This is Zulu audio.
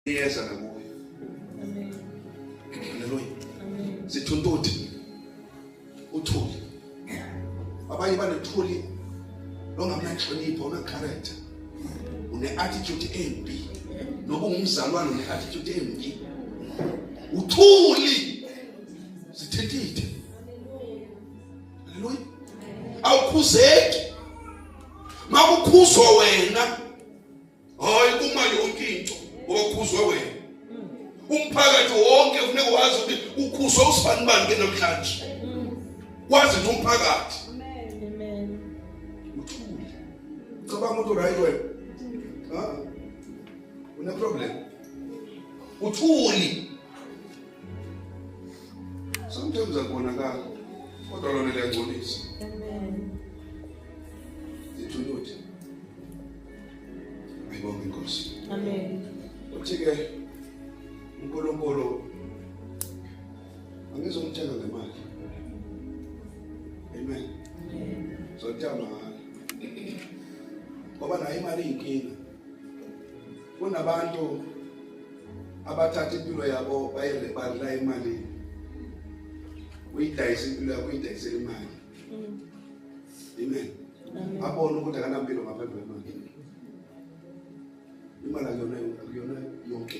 Iyeza nakuwe. Haleluya. Sithuntuthi. Uthuli. Abanye banethuli longamnanhlonipho, una character. Une attitude embi. Noba ungumzalwane une attitude embi. Uthuli. Sithintithe. Haleluya. Awukhuzeki. Makukhuzwa wena Hayi kuma yonke into ngoba kukhuzwe wena. Umphakathi wonke kufuneka wazi ukuthi ukhuzwe usibani bani ke namhlanje. Wazi nje umphakathi. Amen. Uthule. Ucabanga ukuthi right wena? Ha? Une problem. Uthuli. Sometimes akubonakala kodwa lona liyangcolisa. Amen. Ithuluthi. Ayibonge inkosi. Amen. Uthi ke uNkulunkulu angizomthenga ngemali. Amen. Amen. Zothenga mahhala. Ngoba nayo imali iyinkinga. Kunabantu abathatha impilo yabo bayirebalila imali. Uyidayisa impilo yakho uyidayisela imali. Amen. Abone ukuthi akanampilo ngaphandle kwemali. Imali akuyona akuyona yonke.